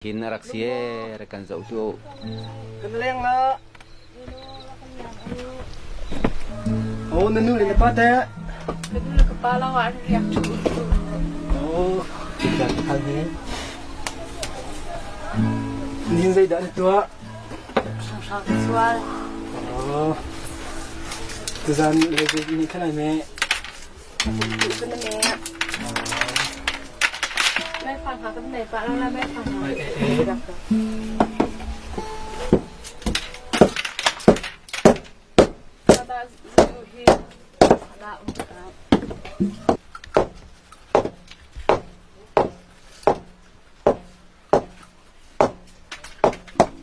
Hin a rak si ee, rak kan zoh tu. Kan leng la. Oh, na nu le na pa te. Ka nu le ka pa lo ah an riak ṭhu. Oh, kan hal he. Nihin zeidah na tuah? Hranghrang ka sual. Oh. Tuzan le zei ni khan ai me.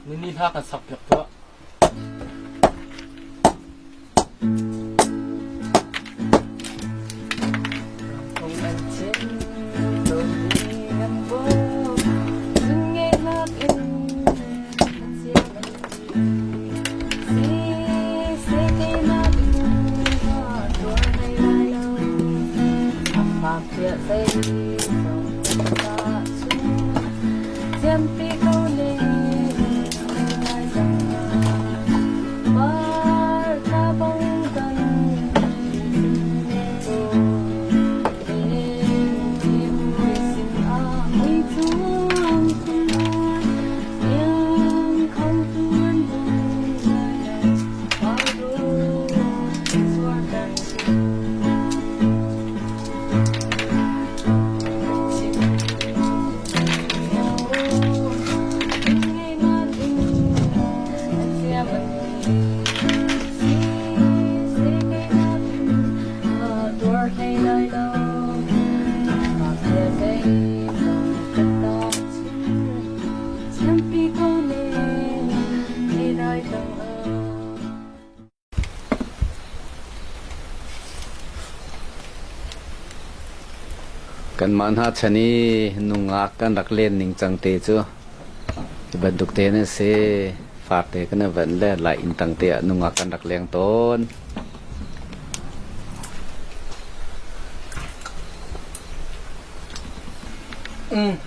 Nini hla kan sak piak tuah. Kanmah hna chan i nungak kan rak len ningcang te cu hi bantuk te an si. Farte kan i van le lai inn tang te ah nungak kan rak leng tawn.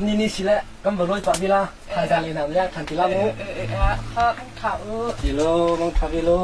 Ni ni si le kan va lawi pah bila. Thaizang le nam le than ti la mu. Kha kan tha u. Ti lo, mang tha ve lo.